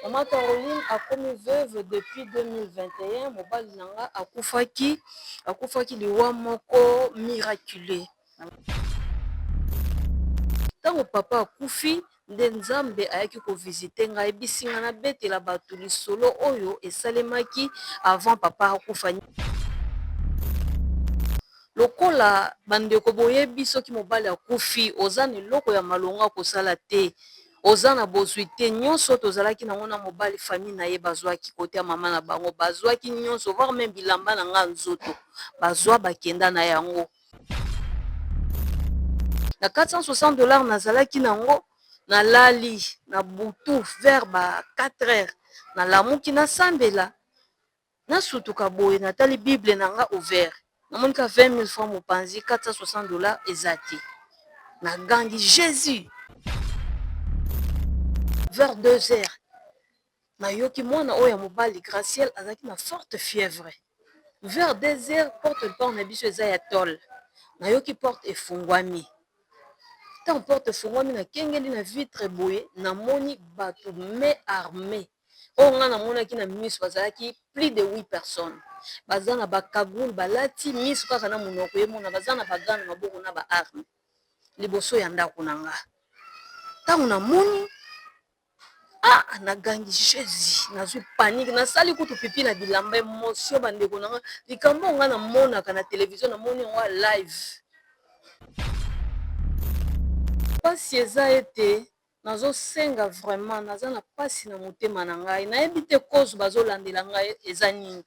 Mama Caroline akomi veuve depuis 2021. Mobali na nga akufaki, akufaki liwa moko miraculeux. Ntango papa akufi nde Nzambe ayaki ko visiter ngai, ayebisi ngai nabetela bato lisolo oyo esalemaki avant papa akufa. Lokola bandeko boyebi, soki mobali akufi, oza na eloko ya malonga kosala te, oza na bozwi te. Nyonso tozalaki nango na mobali, famille na ye bazwaki, kote ya mama na bango bazwaki nyonso, voire même bilamba na nga nzoto bazwa, bakenda na yango. Na 460 $ nazalaki nango, nalali na butu vers ba 4 heures, nalamuki, nasambela, nasutuka boye, natali Bible na nga ouvert, namoni ka 20 000 francs mopanzi, 460 $ eza te. Nagangi Jésus. Vers 2 heures, nayoki mwana oyo ya mobali Graciel azalaki na forte fièvre. Vers 2 heures, porte lopango na biso eza ya tôle, nayoki porte efungwami. Ntango porte efungwami, nakengeli na vitre boye, namoni bato main armée oyo nga namonaki na miso, bazalaki plus de 8 personnes, baza na ba cagoule, balati miso kaka na monoko emona, baza na ba gants na maboko na ba arme liboso ya ndako na nga. Ntango namoni, ah, nagangi Jésus, nazwi panique, nasali kutu pipi na bilamba, émotion. Bandeko na nga, likambo oyo nga namonaka na télévision, namoni yango ya live. Mpasi eza ete nazosenga vraiment, naza na mpasi na motema na ngai, nayebi te cause bazolandela ngai eza nini.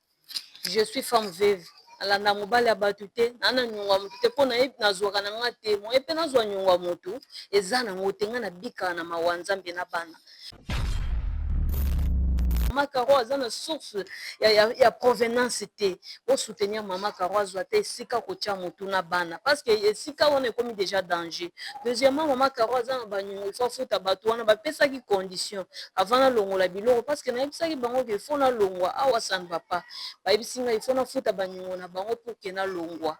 Je suis femme veuve, nalanda mobali ya bato te, naa na niongo ya motu te, mpo nazwaka na nga te moye mpe nazwa niongo ya motu eza nango te. Ngai nabikaka na mawa Nzambe na bana. Mama Caro aza na source ya provenance te. Bosoutenir mama Caro, azwa te esika kotia motu na bana, parce que esika wana ekomi déjà danger. Deuxièmement, mama Caro aza na baniongo, il faut afuta bato wana bapesaki condition avant nalongola biloko, parce que nayebisaki bango ke faut nalongwa awa, ça ne va pas. Bayebisi ngai il faut nafuta baniongo na bango pour ke nalongwa.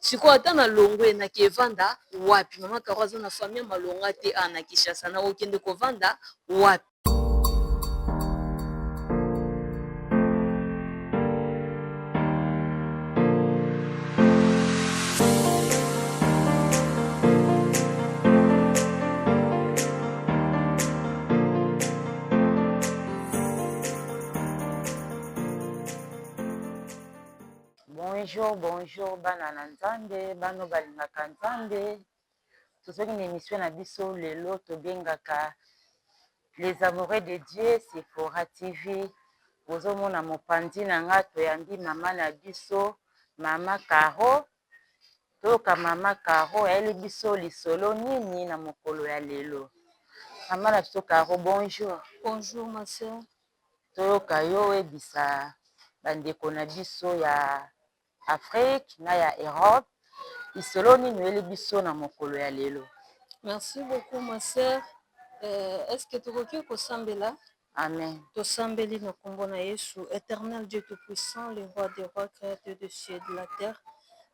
Sikoyo ata nalongwe, nake evanda wapi? Mama Caro aza na famille malonga te a na Kinshasa, nakokende kovanda wapi? Bonjour, bonjour bana na Nzambe, bano balingaka Nzambe. Tozongi na émission na biso lelo tobengaka Les Amoureux de Dieu, Sephora TV. Bozomona mopanzi na nga, toyambi mama na biso, mama Caro. Toyoka mama Caro ayeli biso lisolo nini na mokolo ya lelo. Mama na biso Caro, bonjour. Bonjour ma sœur. Toyoka yo, oyebisa bandeko na biso ya Afrique na ya Europe lisolo nini oyeli biso na mokolo ya lelo. Merci beaucoup ma sœur. Est ce que tokoki kosambela? Amen. Tosambeli na nkombo na Yesu. Éternel Dieu tout-puissant, le roi des rois, créateur de cieux et de la terre,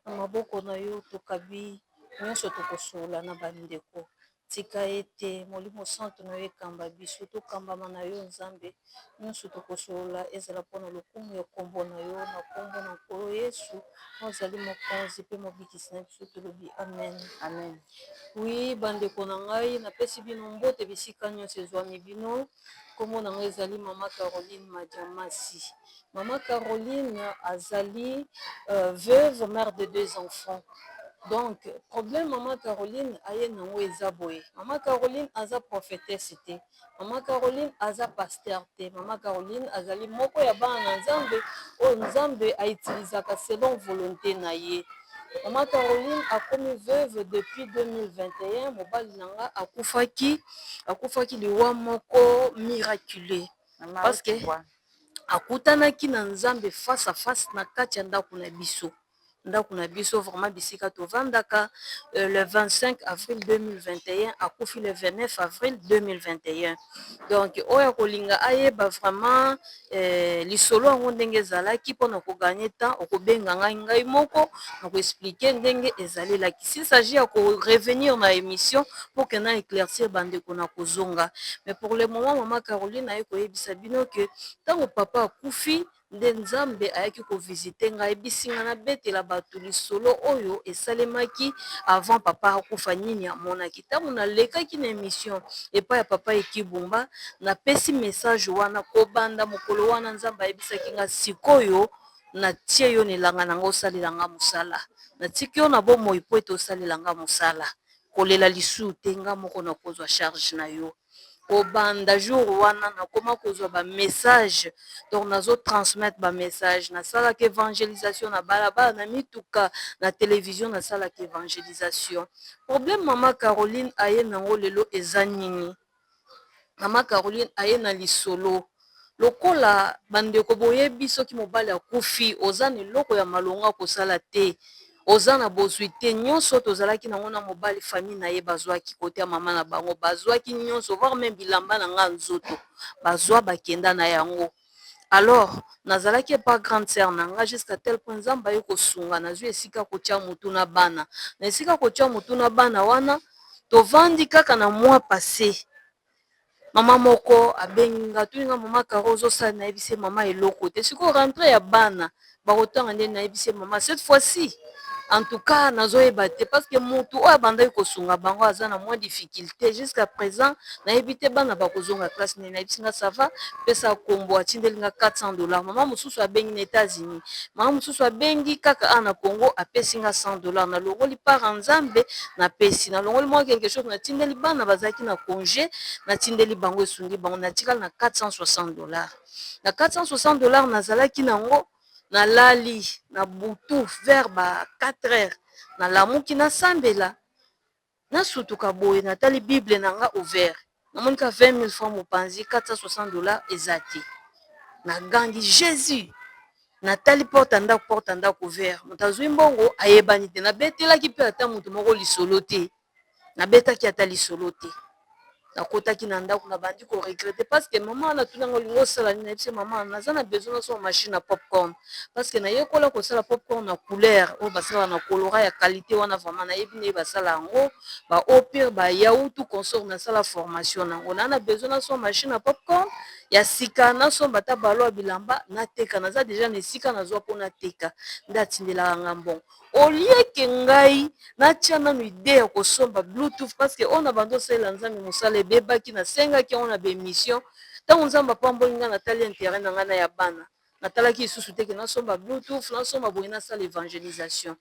na maboko na yo tokabi nyonso tokosola na bandeko. Tika ete Molimo Santo na yo ekamba biso, tokambama na yo Nzambe. Nyonso tokosolola ezala mpona lokumu ya nkombo na yo, na nkombo na Nkolo Yesu ozali mokonzi mpe mobikisi na biso, tolobi amen. Amen. Oui, bandeko na ngai, napesi bino mbote bisika nyonso ezwami bino. Nkombo na ngai ezali mama Caroline Madiamasi. Mama Caroline azali veuve, mère de deux enfants. Donc problème mama Caroline aye nango eza boye: mama Caroline aza prophétesse te, mama Caroline aza pasteur te, mama Caroline azali moko ya bana na Nzambe oyo Nzambe autilisaka selon volonté na ye. Mama Caroline akomi veuve depuis 2021. Mobali na nga akufaki, akufaki liwa moko miraculeux, parce que akutanaki na Nzambe face à face na kati ya ndako na biso. Ndako na biso vraiment bisika tovandaka le 25 avril 2021, akufi le 29 avril 2021. Donc oyo akolinga ayeba vraiment lisolo yango ndenge ezalaki, mpona kogagner temps, okobenga ngai, ngai moko na koexpliquer ndenge ezalelaki. S'il s'agit ya korevenir na émission pour que na éclaircir bandeko, na kozonga. Mais pour le moment, mama Caroline aye koyebisa bino ke ntango papa akufi nde Nzambe ayaki kovisiter ngai, ayebisi ngai nabetela bato lisolo oyo esalemaki avant papa akufa, nini amonaki. Ntango nalekaki na émission epai ya papa Ekibumba, napesi message wana. Kobanda mokolo wana, Nzambe ayebisaki nga: "Sikoyo natie yo na elanga na nga, osalela nga mosala. Natiki yo na bomoi po ete osalela nga mosala. Kolela lisusu te, nga moko nakozwa charge na yo." Kobanda jour wana, nakoma kozwa bamessage, donc nazotransmettre bamessage. Nasalaka évangélisation na balabala, na mituka, na télévision, nasalaka évangélisation. Problème mama Caroline aye nango lelo eza nini? Mama Caroline aye na lisolo lokola bandeko boyebi, soki mobali akufi, oza na eloko ya malonga kosala te, oza na bozwi te. Nyonso tozalaki nango na mobali, famille na ye bazwaki, kote ya mama na bango bazwaki nyonso, voire même bilamba na nga nzoto bazwa, bakenda na yango. Alors nazalaki epa grande sœur na nga jusqu'à tel point Nzambe aye kosunga, nazwi esika kotia motu na bana. Na esika kotia motu na bana wana, tovandi kaka na mois passé, mama moko abengi nga, atuni nga: "Mama Caro, ozosala?" Nayebisi ye: "Mama, eloko te. Sikoyo rentrée ya bana bakotanga nde." Nayebisi ye: "Mama, cette fois-ci en tout cas nazoyeba te, parce que motu oyo abandaki kosunga bango aza na mwa difficulté jusqu'à présent. Nayebi te bana bakozonga classe nini." Nayebisi nga: "Ça va, pesa kombo." Atindeli nga 400 $. Mama mosusu abengi na États-Unis, mama mosusu abengi kaka awa na Congo, apesi nga 100 $. Nalongoli part ya Nzambe, napesi, nalongoli mwa quelque chose, natindeli bana bazalaki na congé, natindeli bango, esungi bango. Natikali na 460 $. Na 460 $ nazalaki nango, nalali na butu vers ba 4 heures, nalamuki, nasambela, nasutuka boye, natali Bible na nga ouvert, namoni ka 20 000 francs mopanzi, 460 $ eza te. Nagangi: "Jésus!" Natali porte ya ndako, porte ya ndako ouvert, moto azwi mbongo ayebani te. Nabetelaki mpe ata moto moko lisolo te, nabetaki ata lisolo te. Nakotaki na ndako, nabandi koregretter, parce que mama wana atunanga: "Olingi osala nini?" Nayebisi: "Mama, naza na besoin nasomba machine ya popcorn, parce que nayekola kosala popcorn na couleur oyo basalaka na colora ya qualité wana. Vraiment nayebi ndenge basala yango, ba opire, bayaourt, consort, nasala formation nango. Naa na besoin nasomba machine ya popcorn ya sika, nasomba ata balo ya bilamba, nateka. Naza déjà na esika nazwa mpo nateka." Nde atindelaka nga mbongo. Olieke ngai natia nanu idée ya kosomba bluetooth, parce que oyo na bando osalela Nzambe mosala ebebaki. Nasengaki yango na baémission. Ntango Nzambe apamboli ngai, natali intérêt na ngai na ya bana, natalaki lisusu te ke nasomba bluetooth, nasomba boye, nasala évangélisation.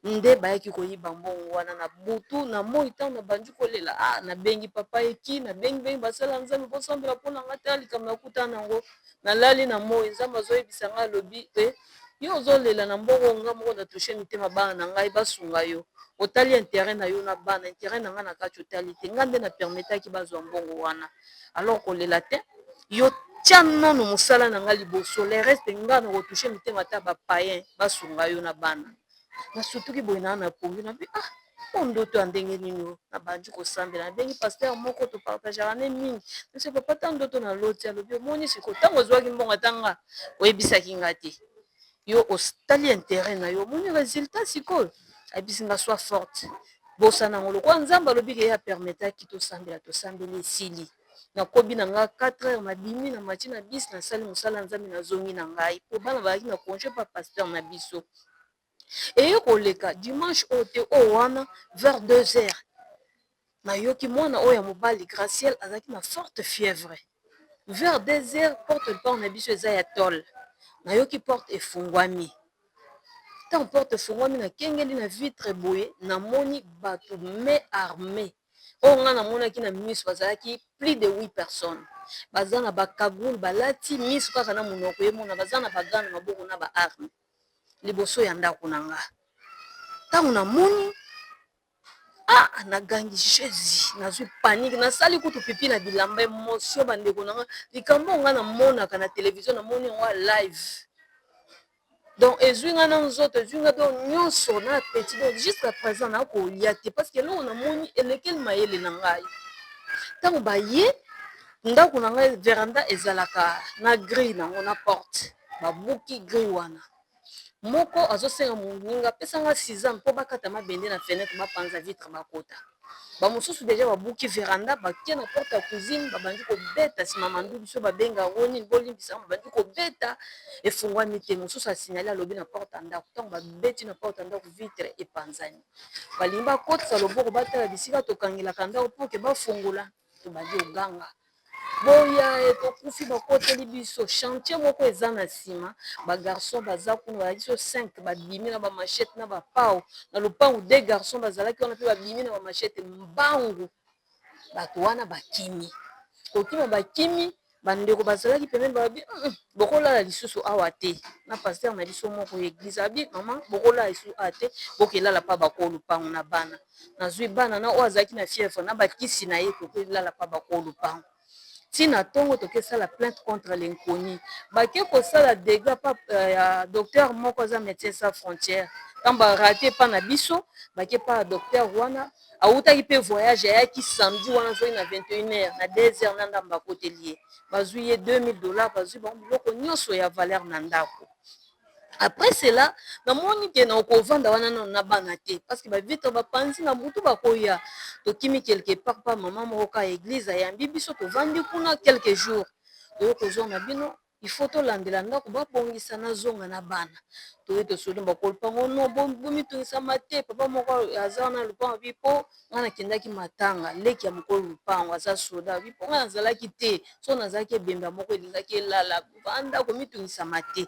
Nde bayaki koyiba mbongo wana na butu na moi. Ntango nabandi kolela, ah, nabengi papa Eki, nabengi bengi basala Nzambe, bosambela mpona nga. Tala likambo nakutana nango. Nalali na moi, Nzambe azoyebisa ngai, alobi e: "Yo ozolela na mbongo, nga moko na toucher mitema bana na ngai, basunga yo. Otali intérêt na yo na bana, intérêt na ngai na kati otali te. Ngai nde na permettaki bazwa mbongo wana. Alors kolela te, yo tia nano mosala na ngai liboso, le reste ngai na kotoucher mitema ata bapayen, basunga yo na bana." Nasutuki boye naa na pongi, nabi: "Ah, o ndoto ya ndenge nini o?" Nabandi kosambela, nabengi pasteur moko topartageaka ne mingi nse: "Papa, ta ndoto naloti." Alobi: "Omoni sikoyo, ntango ozwaki mbongo, ata nga oyebisaki nga te. Yo otali intérêt na yo, omoni résultat sikoyo." Ayebisi nga: "Sois forte, bosana yango. Lokola Nzambe alobi ke ye apermettaki, tosambela, tosambeli, esili." Nakobi na nga 4 heures, nabimi na mati na bus, nasali mosala ya Nzambe, nazongi na ngai, po bana bazalaki na congé pa pasteur na biso. Eye koleka dimanche oyo te, oyo wana, vers 2 heures, nayoki mwana oyo ya mobali Graciel azalaki na forte fièvre. Vers 2 heures, porte lopango na biso eza ya tôle, nayoki porte efungwami. Ntango porte efungwami, nakengeli na vitre boye, namoni bato main armée oyo nga namonaki na miso, bazalaki plus de 8 personnes, baza na bacagoule, balati miso kaka na monoko emona, baza na bagants na maboko na baarme liboso ya ndako na nga. Ntango namoni, ah, nagangi: "Jésus!" Nazwi panique, nasali kutu pipi na bilamba, émotion. Bandeko na nga, likambo oyo nga namonaka na télévision, namoni yango ya live. Donc ezwi nga na nzoto, ezwi nga donc nyonso na appétit. Donc jusqu'à présent nakolia te, parce que eloko namoni elekeli mayele na ngai. Ntango baye ndako na ngai, veranda ezalaka na grille nango na porte, babuki grille wana. Moko azosenga moninga apesanga suzanne mpo bakata mabende na fenêtre, bapanza vitre, bakota. Bamosusu deja babuki veranda, bakie na porte ya cuisine, babandi kobeta. Nsima mandu biso babenga yango nini, bolimbisa, babandi kobeta, efungwami te. Mosusu asignale, alobi na porte ya ndako. Ntango babeti na porte ya ndako, vitre epanzani. Balingi bakotisa loboko, batala bisika tokangelaka ndako mpo ke bafongola. Tobandi koganga: "Boya, tokufi, bakoteli biso!" Chantier moko eza na nsima, bagarçon baza kuna, bazalaki so 5, babimi na bamachette na bapao na lopango. Deux garçon bazalaki wana mpe babimi na bamachette mbangu. Bato wana bakimi, kokima bakimi. Bandeko bazalaki pembeni balobi: "Bokolala lisusu awa te." Na pasteur na biso moko ya église abi: "Mama, bokolala lisusu awa te, bokelala mpa bakolo lupango na bana." Nazwi bana na oyo azalaki na fièvre na bakisi na ye, tokelala mpa bakolo lupango ntina ntongo. Tokesala plainte contre l'inconnu. Bake kosala dégâts pa ya docteur moko aza Médecin Sans Frontière. Ntango barate epa na biso, bake pa ya docteur wana, awutaki mpe voyage, ayaki samedi wana soki na 21 heure, na 2 heures na ndambo bakoteli ye, bazwi ye 2000 $, bazwi bango biloko nyonso ya valeur na ndako. Après cela, namoni ke na kovanda wana nano na bana te, parce que bavitre bapanzi, na butu bakoya. Tokimi quelque part pa mama moko ka église, ayambi biso, tovandi kuna quelques jours. Toye kozonga bino, il faut tolandela ndako, babongisa, nazonga na bana. Toye tosoli bakolo lupango: "No, bomitungisama te." Papa moko aza wana lupango abi mpo ngai nakendaki matanga, leki ya mokolo lupango aza soda, abi mpo ngai nazalaki te, so nazalaki ebembe moko elingaki elala. Vanda, komitungisama te.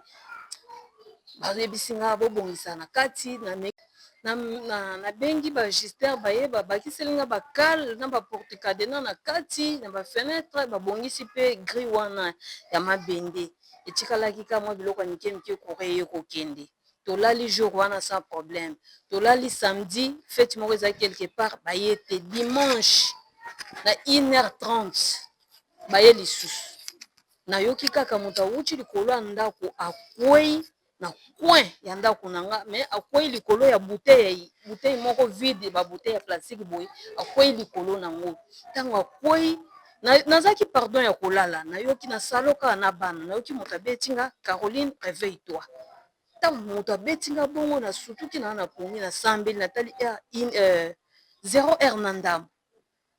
Bayebisi nga bobongisa na kati. Nabengi baajusteur, bayeba, bakiseli nga bacale na baporte cadenas na kati na bafenêtre, babongisi mpe grille wana ya mabende. Etikalaki ka mwa biloko ya mike mike, courant eye kokende. Tolali jour wana sans problème. Tolali samedi, fête moko ezalaki quelque part, baye te. Dimanche na 1h30 baye lisusu. Nayoki kaka moto awuti likolo ya ndako, akwei na coin ya ndako na nga, mais akwei likolo ya bouteille, bouteille moko vide, babouteille ya plastique boye, akwei likolo nango. Ntango akwei, nazalaki pardon ya kolala, nayoki na salon kaka na bana, nayoki moto abeti nga: "Caroline, réveille toi." Ntango moto abeti nga bongo, nasutuki na na pongi, nasambeli, natali heure, 0 heure na ndambo.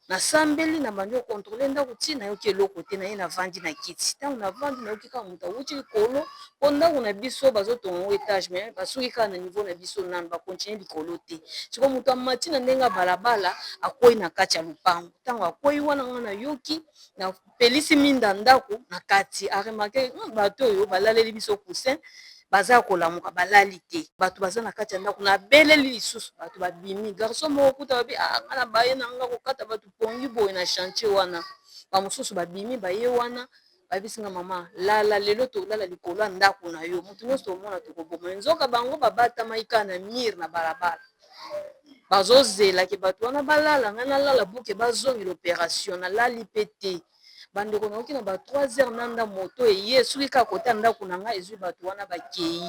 Nasambeli, na bandi kocontrôler ndako ntina, nayoki eloko te. Naye navandi na kiti. Ntango navandi, nayoki kaka moto awuti likolo, mpo ndako na biso bazotonga ngo étage, mais basuki kaka na niveau na biso, nanu bacontinue likolo te. Sikoyo moto amati na ndenge ya balabala, akwei na kati ya lopango. Ntango akwei wana, nga nayoki, napelisi minda ndako na kati, aremarquer bato oyo balaleli biso coussin baza kolamuka, balali te, bato baza na kati ya ndako. Nabeleli lisusu, bato babimi. Garçon moko kuta babi: "Ah, nga na baye na nga kokata bato pongi boye na chantier wana." Bamosusu babimi, baye wana, bayebisi nga: "Mama, lala lelo, tolala likolo ya ndako na yo, moto nyonso omona tokoboma." Nzoka bango babatamaki kaka na mur na balabala, bazozelaki bato wana balala, ngai nalala buke, bazongela opération. Nalali mpe te, bandeko. Nayoki na ba 3 heures na nda moto eye, soki kaka kota ndako na ngai, ezwi bato wana, bakei.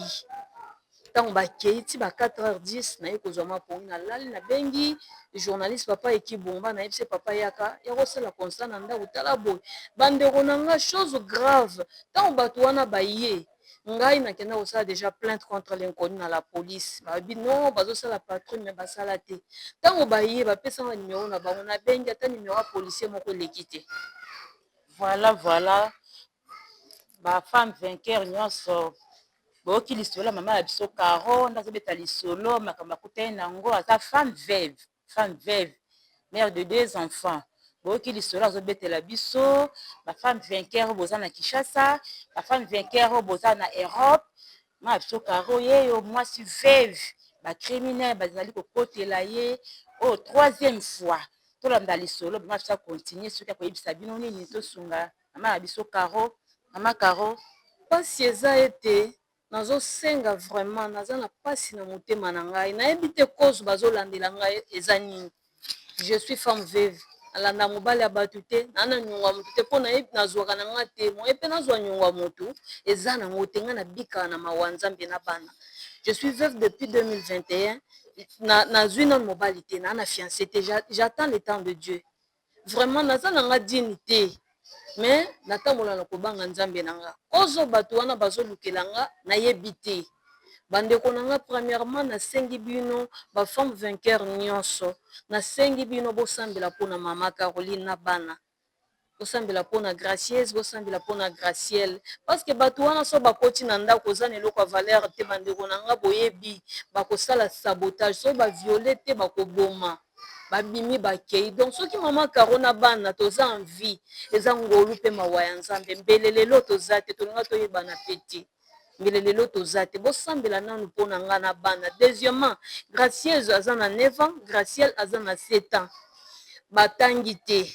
Ntango bakei ti ba 4 heures 10, naye kozwa mapongi, nalali. Nabengi journaliste papa Ekibomba, nayebisi: "Papa, yaka ya kosala constat na ndako, tala boye." Bandeko na nga, chose grave, ntango bato wana baye, ngai nakenda kosala déjà plainte contre l'inconnu na la police. Babi non, bazosala patrouille, mais basala te. Ntango baye, bapesanga nimero na bango, nabengi, ata nimero ya policier moko eleki te. Voilà, bafemme vainqueur nyonso, boyoki lisolo ya mama na biso Caro nde azobeta lisolo, makambo akutani nango. Aza femme veuve, femme veuve, mère de deux enfants. Boyoki lisolo azobetela biso. Bafemme vainqueur oyo boza na Kinshasa, bafemme vainqueur oyo boza na Europe, mama na biso Caro yeyo, mwasi veuve, bacriminel bazali kokotela ye oyo troisième fois. Tolanda lisolo, mama biso acontinue soki akoyebisa bino nini. Tosunga mama na biso Caro. Mama Caro. Mpasi eza ete nazosenga vraiment, naza na mpasi na motema na ngai, nayebi te cause bazolandela ngai eza nini. Je suis femme veuve. Nalanda mobali ya bato te, naa na niongo ya motu te, mpo nazwaka na nga te moye mpe nazwa niongo ya motu eza nango te. Nga nabikaka na mawa Nzambe na bana. Je suis veuve depuis 2021. Nazwi nano mobali te, naa na fiancé te. J'attends le temps de Dieu. Vraiment, naza na nga dini te, mais natambola na kobanga Nzambe na nga. Ozo bato wana bazolukela nga, nayebi te. Bandeko na nga, premièrement nasengi bino, bafemme vainqueur nyonso, nasengi bino bosambela mpona mama Caroline na bana, bosambela mpona Gracieuse, bosambela mpona Gracielle, parce que bato wana so bakoti na ndako, oza na eloko ya valeur te. Bandeko na nga, boyebi bakosala sabotage, so baviole te, bakoboma, babimi, bakei. Donc soki mama Caro na bana toza en vie, eza ngolu mpe mawa ya Nzambe. Mbele lelo toza te, tolinga toyebana pe te. Mbele lelo toza te. Bosambela nanu mpona nga na bana. Deuxièmement, Gracieuse aza na 9 ans, Gracielle aza na 7 ans. Batangi te,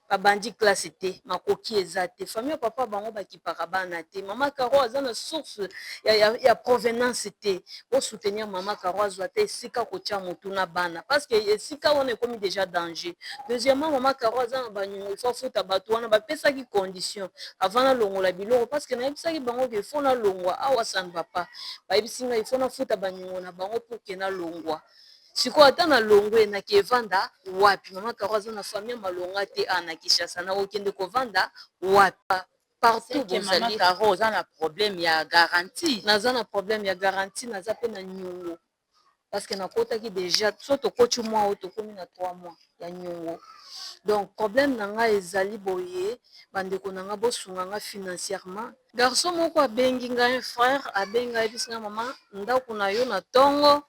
babandi classe te, makoki eza te. Famille ya papa bango bakipaka bana te. Mama Caro aza na source ya provenance te. Bosoutenir mama Caro, azwa te esika kotia motu na bana, parce que esika wana ekomi déjà danger. Deuxièmement, mama Caro aza na banyongo, ifo afuta. Bato wana bapesaki condition avant nalongola biloko, parce que nayebisaki bango ke ifo nalongwa awa, ça ne va pas. Bayebisi ngai ifo nafuta banyongo na bango pour ke nalongwa. Sikoyo ata na longwe, naki evanda wapi? Mama Caro aza na famille malonga te a na Kinshasa. Nakokende kovanda wapi? Partout. Bozali Caro, oza na problème ya garantie? Naza na problème ya garantie, naza mpe na niongo, parce que nakotaki déjà, so tokoti mwa oyo, tokomi na 3 mois ya niongo. Donc problème na ngai ezali boye, bandeko na ngai, bosunga nga financièrement. Garçon moko abengi ngai, frère abengi ngai, ayebisi ngai: "Mama, ndako na yo, na ntongo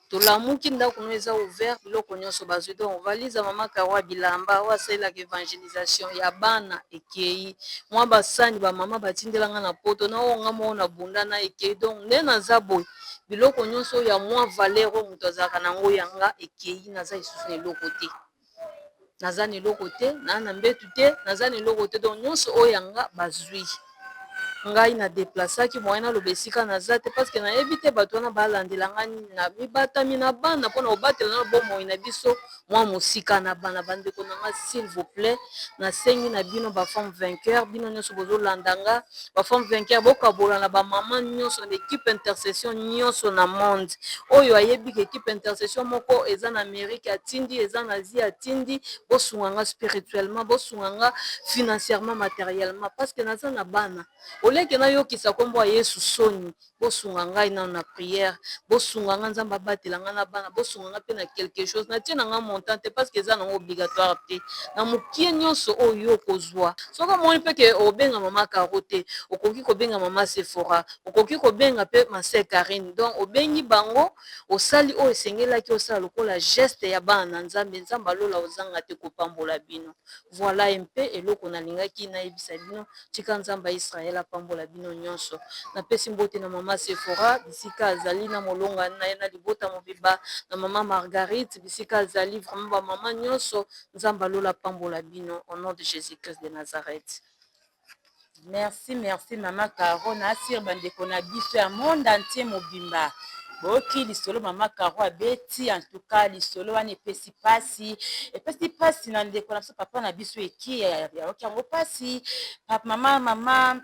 tolamuki, ndako no eza ouvert, biloko nyonso bazwi." Donc valise ya mama Caro ya bilamba oyo asalelaka évangélisation ya bana ekei, mwa basani bamama batindelanga na Poto na oyo nga moko na bunda na ekei. Donc nde naza boye, biloko nyonso oyo ya mwa valeur oyo moto azalaka nango, yanga ekei. Naza lisusu na eloko te, naza na eloko te, naa na mbetu te, naza na eloko te. Donc nyonso oyo yanga bazwi. Ngai na déplaçaki, moyen naloba esika naza te, parce que nayebi te bato wana balandela ngai nini. Na mibatami na bana mpona kobatela na bomoi na biso mwa mosika na bana. Bandeko na nga, s'il vous plaît, nasengi na bino, bafemme vainqueur, bino nyonso bozolanda nga, bafemme vainqueur, bokabola na bamama nyonso na équipe intercession nyonso na monde. Oyo ayebi ke équipe intercession moko eza na Amérique atindi, eza na Asie atindi, bosunga nga spirituellement, bosunga nga financièrement, matériellement, parce que naza na bana. Oleke nayokisa nkombo ya Yesu soni. Bosunga ngai nano na prière, bosunga nga Nzambe abatela ngai na bana. Bosunga nga mpe na quelque chose. Natie na nga montant te, parce que eza nango obligatoire te. Na mokie nyonso oyo okozwa, soki omoni mpe ke obenga mama Caro te, okoki kobenga mama Sephora, okoki kobenga mpe ma sœur Karine. Donc obengi bango, osali oyo esengelaki osala lokola geste ya bana na Nzambe. Nzambe alola ozanga te kopambola bino. Voilà mpe eloko nalingaki nayebisa bino. Tika Nzambe ya Israele apambola bino nyonso. Napesi mbote na mama Sephora bisika azali, na molonga na ye, na libota mobimba, na mama Marguerite bisika azali. Vraiment, bamama nyonso, Nzambe alola apambola bino au nom de Jésus Christ de Nazareth. Merci, merci mama Caro. Na asire bandeko na biso ya monde entier mobimba, boyoki lisolo mama Caro abeti. En tout cas, lisolo wana epesi mpasi, epesi mpasi na ndeko na biso, papa na biso eki yayoki yango mpasi. Mama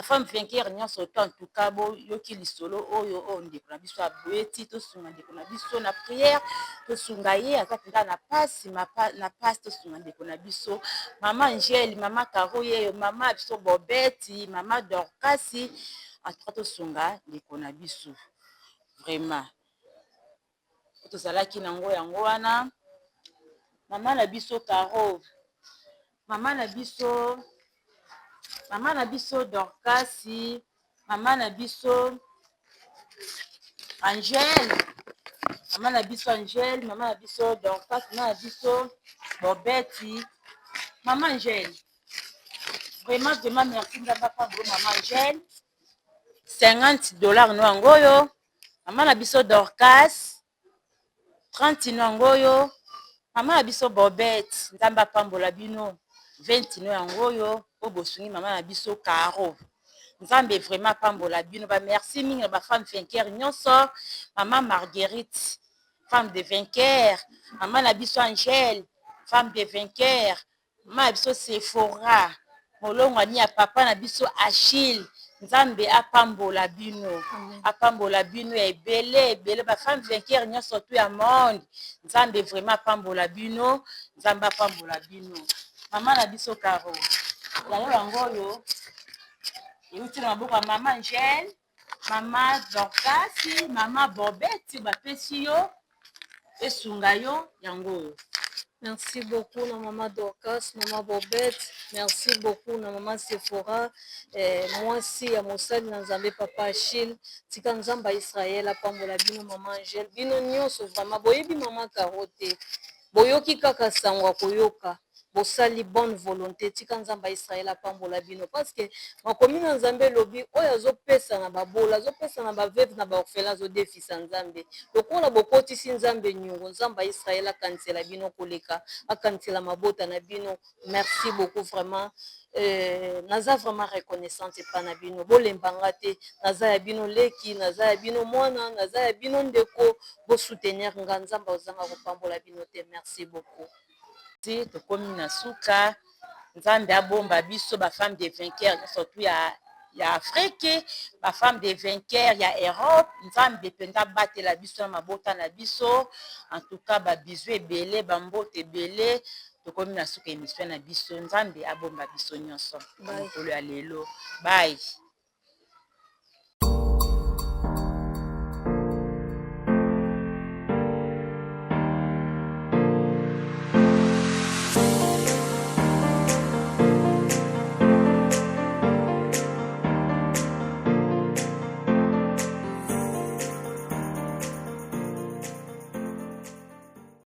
femme vainqueur nyonso to, en tout cas boyoki lisolo oyo ndeko na biso abeti. Tosunga ndeko na biso na prière, tosunga ye, aza mpenza na pasi, na pasi. Tosunga ndeko na biso mama Angele, mama Caro yeyo, mama biso Bobeti, mama Dorkasi. En tout cas, tosunga ndeko na biso vraiment. Tozalaki nango yango wana. Mama na biso Caro, mama na biso, mama na biso Dorkasi, mama na biso Angele, mama na biso Angele, mama na biso Dorcas, mama na biso Bobeti, mama Angele, vraiment, vraiment merci. Nzambe apambolo mama Angele. 50 $ no yango oyo. Mama na biso Dorcas, 30 no yango oyo. Mama na biso Bobet, Nzambe apambola bino. 20 no yango oyo, oyo bosungi mama na biso Caro. Nzambe vraiment apambola bino. Bamerci mingi na bafemme vainqueur nyonso. Mama Marguerite, femme de vainqueur, mama na biso Angele. Femme de vainqueur, mama na biso Sephora, molongwani ya papa na biso Achille. Nzambe apambola bino, apambola bino ya ebele ebele. Bafemme vainqueur nyonso tu ya monde, Nzambe vraiment apambola bino, Nzambe apambola bino. Mama na biso Caro, yango yango oyo euti na maboko ya mama Angele, mama Dorcas, mama Bobeti, bapesi yo esunga yo, yango oyo. Merci beaucoup na mama Dorcas, mama Bobette, merci beaucoup na mama Sephora, mwasi ya mosali na Nzambe papa Achille. Tika Nzambe ya Israël apambola bino, mama Angèle, bino nyonso vraiment boyebi mama Caro te. Boyoki kaka sango ya koyoka. Bosali bonne volonté, tika Nzambe ya Israël apambola bino, parce que makomi na Nzambe elobi oyo azopesa na babola, azopesa na baveuve, na baorphelin, azodefisa Nzambe. Lokola bokotisi Nzambe nyongo, Nzambe ya Israël akanisela bino koleka, akanisela mabota na bino. Merci beaucoup vraiment. Naza vraiment reconnaissante epa na bino. Bolembanga te, naza ya bino leki, naza ya bino mwana, naza ya bino ndeko. Bosoutenir nga, Nzambe azanga kopambola bino te. Merci beaucoup. Ti tokomi na suka. Nzambe abomba biso, bafemme de vainqueur surtout ya Afrique, bafemme de vainqueur ya Europe. Nzambe mpenza abatela biso na mabota na biso. En tout cas, babisous ebele, bambote ebele. Tokomi na suka émission na biso. Nzambe abomba biso nyonso na mokolo ya lelo. Bye.